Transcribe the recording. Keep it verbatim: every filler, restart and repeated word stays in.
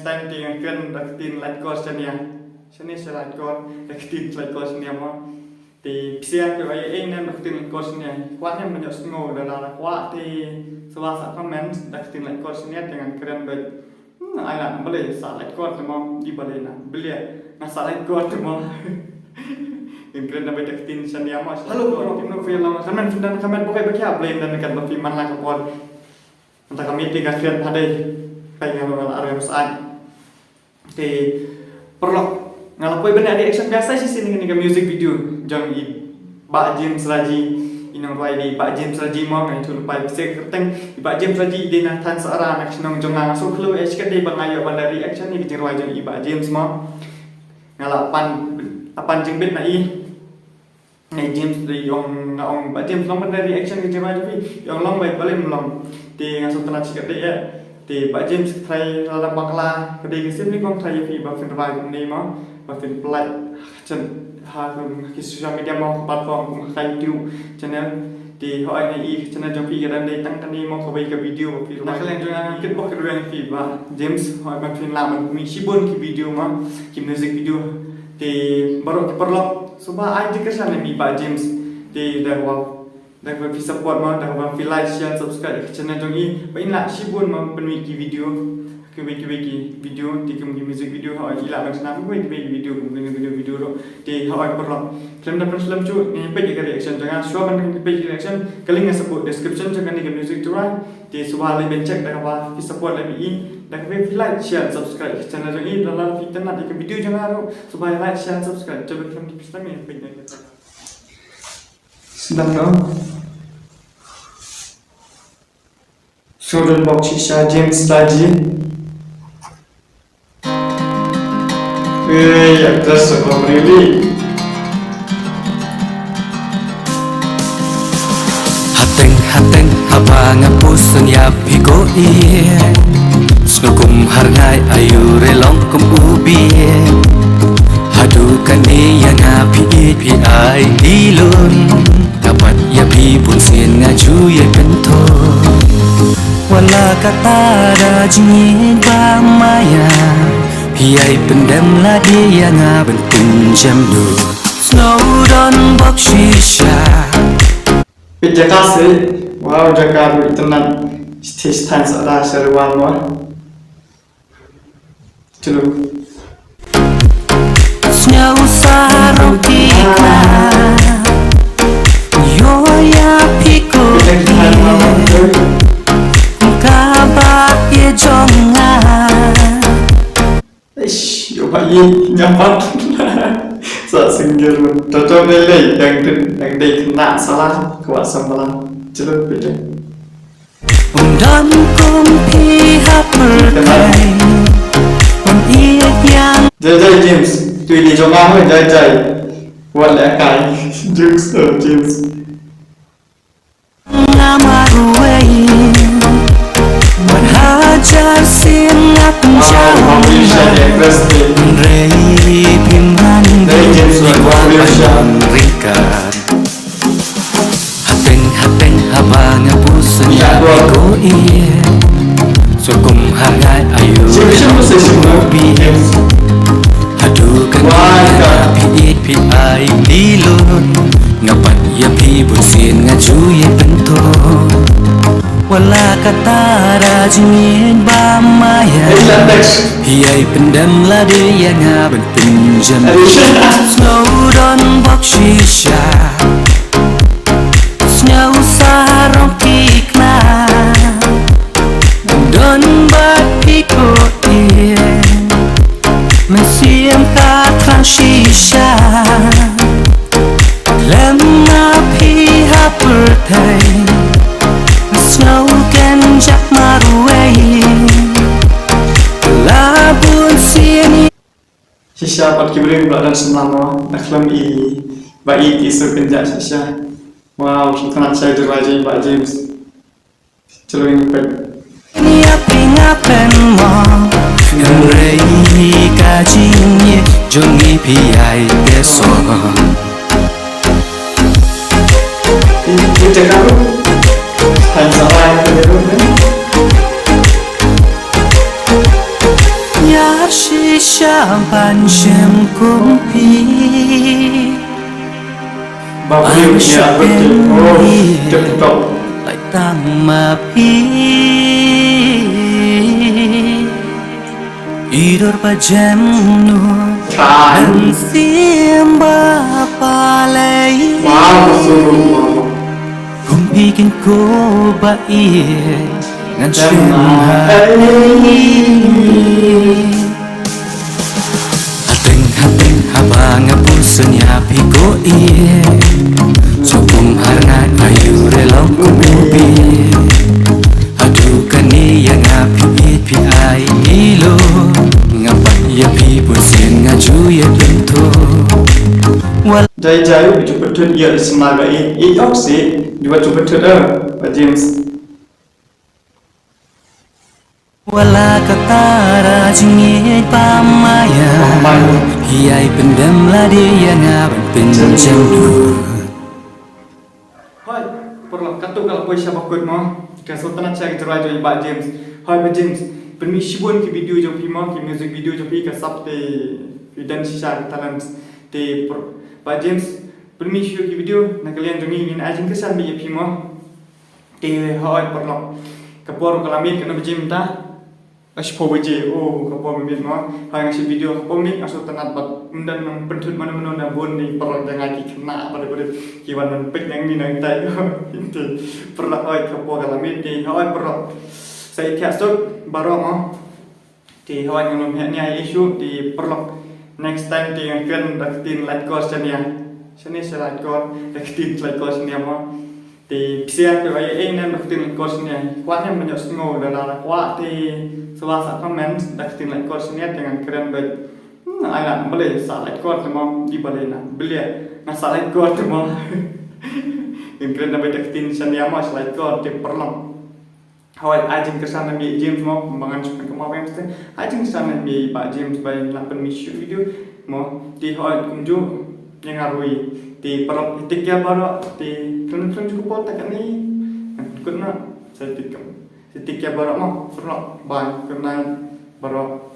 Tang te ngan kren da ka ktien Laitkor shane. Shane sha Laitkor, da ka ktien Laitkor shane mo. Te phi sa ïa phi ba ïa ei ne da ka ktien Laitkor shane. Kwah ne ban ïohsngew lada kwah te sngewbha sa comment da ka ktien Laitkor shane te ngan kren beit. Hmm, ai na balei sa Laitkor te mo, di balei na. Balei nga sa Laitkor te mo. Ngan kren da beit da ka ktien shane mo. Hello bro, kumno phi ïa long? Comment phin dang comment ba kai ba khia, balei dang kat ba phi man la ka por. Mynta ka miet te ka kren hadien phi nga la arem sait. Te paralok, nga la poi ban reaction biang sa shisien ïa kane ka music video jong i Bah James Raji, i nongrwai i Bah James Raji mo. Nga ïathuh lypa ïa phi sa kyrteng i Bah James Raji, i dei na thaiñ Sohra na ka shnong jong nga. Nga sngewkhlem eh shikatdei ba nga ïoh ban leh reaction ïa ka jingrwai jong i Bah James mo. Nga la pan, la pan jingbit na i. Nga i James, te i ong, nga ong, Bah James, long ban leh reaction ka jingrwai jong phi? I ong, long beit, balei ym long. Te nga sngewtynnat shikatdei eh. Te Bah James, trai lada bakla ka dei ka sien nyngkong trai ïa phi ba phin rwai kumne mo, ba phin pynlait ha ka channel, ha ki social media mo, ka platform kum ka YouTube channel. Te hooid, nga i ka channel jong phi ka dang dei tang kane mo, kawei ka video ba phi rwai. Na ka liang jong nga, nga kitbok kitweng ïa phi Bah James, hooid ba phin lah ban pynmih shibun ki video mo, ki music video. Te baroh ki paralok, sngewbha ai jingkyrshan ïa i Bah James. Te da kaba, da kaba phi support mo, da kaba phi like, share, subscribe ïa ka channel jong i, ba in lah shibun mo pynmih ki video, kiwei kiwei ki video, te kum ki music video, hooid i lah ban shna kiwei kiwei ki video, kum kine ki video ruh. Te hooid paralok, khlem da pynslem shuh, ngin peit ïa ka reaction jong nga. Shuwa ban peit ïa ka reaction, ka link nga sa buh description jong kane ka music to right. Te sngewbha leit ban check da kaba phi support lem ïa i, da kaba phi like, share, subscribe ïa ka channel jong i. Lada phi tynnat ïa ka video jong nga ruh, sngewbha like, share, subscribe. Te khlem da pynslem, ngin peit ïa ka. Sdang noh. Sngewdon bok shisha James Raji. Ei, actress sa bam really. Hateng hateng haba nga pus ïa phi ko ïa. Sngewkum har ngai aïu re long kum u bieit. Haduh kane ïa nga phi ïeit phi ai dilun. Nga bat ïa phi bun sien nga ju ïai pynthor. Wat la katta da jingïeit ba maya. Phi ïai pyndem lade ïa nga ban pynjem dur. Sngewdon bok shisha. Peit jaka se. Wow, jaka ruh itynnat. Stage than sa da sha Ri Wah Moor. Chalo. Sngewsarong ki kna. Ïoh ïa phi ko ïa. Kaba ïa jong nga. Eish, ïoh ba ïa nyambat. Sa single man. Toto ne lei, dang dei, dang dei kena salah, kwah sambala. Chalo, beda. Ym don kum phi ha pyrthei. Ym ïeit ïa. Jai jai James, tu ini jong nga jai jai. Wat leh kai. Jokes, eh, James. Nga marwei. Wat hajar sien nga pynjah. Hynrei phim ran. Hynrei James, wat leh kai. Hateng hateng haba nga pus ïa phi ko ïa. Sngewkum har ngai aïu. Haduh kane phi ïeit phi ai dilun. Nga bat ïa phi bun sien nga ju ïai pynthor. Wat la katta da jingïeit ba maya. Phi ïai pyndem lade ïa nga ban pynjem. Sngewdon bok shisha. Sngewsarong ki kna. Don bad phi ko ïa. Mynsiem ka thrang shisha. Lem ma phi ha pyrthei. Sngew kynjah marwei. La bun sien. Shisha pat ki briew ba la don sumar mo, na khlem i ba i ki sngewkynjah shisha. Wow, sngewtynnat shai jingïaid jong i Bah James. Chalo ngin peit. Ïa phi nga pynmong. Hynrei ka jingïeit jong ngi phi ïai te song. Ïa phi te ka ruh. Tang sa rai te ruh ne. Ïa Sha pan shem kum phi. Ba phi ïa betul. Oh, cep tok. Lai tang ma phi. I dor ba jem nu. Kan. Sim ba palei. Wow, sungguh. Kum phi kin ko ba i ngan shem ha. Hateng hateng haba nga pun snya phi ko i. So kum har ngai ayu re long kum phi. Hadu kane ïa nga phi i phi ai i lo. Nga pat ïa phi bun sien nga ju ïa pynto. Wal. Jai jai u ju pyntut ïa i sma ba i i ok si. Ju ba ju pyntut eh ba James. Wala ka tara jingit pa maya. Hi ai pyndem la de ïa nga ban pynjem du. Hoi, paralok, katto ka la poi sha ba kut mo. Ka sultanat sha ka jrwai jong i Bah James. Hoi Bah James, pynmih shibun ki video jong phi mo, ki music video jong phi ka sap te phi don shisha ki talent. Te par-, Bah James, pynmih shu ki video na ka liang jong ngi, ngin ai jingkyrshan beit ïa phi mo. Te hoi paralok, ka por ka la miet, katno baje mynta? Ka shiphew baje. Oh, ka por miet mo. Hoi nga shu video ka por miet, nga shu tnat bad ym don nang pynthut mano mano na bun ni paralok jong nga ki khynnah bad bad ki wan ban peit nang ni nang tai. Te paralok hoi ka por ka la miet te hoi paralok. Sa ïa thiah suk baroh mo. Te hoi ngam lum heh nia issue te paralok. Next time te ngan kren da ka ktien Laitkor shane. Shane sha Laitkor da ka ktien Laitkor shane mo. Te phi sa ïa kren ba ïa ei ne da ka ktien Laitkor shane. Kwah ne ban ïohsngew lada la kwah te sa wan sa comment da ka ktien Laitkor shane te ngan kren beit. Hmm, ai na balei sa Laitkor te mo, di balei na. Balei nga sa Laitkor te mo. Ngan kren da beit da ka ktien shane mo, sa Laitkor te paralok. Hoi, ai jingkyrshan na i James mo, kumba ngan shu pynkham mo ba James te. Ai jingkyrshan na i Bah James ba in la pynmih shuh video mo. Te hoi kumjuh ïa nga ruh. Te paralok, take care baroh. Te kren kren juh ka por ta kane. Ngan pynkut noh. Sa take care. Sa take care baroh mo. Paralok, bye. Good night baroh.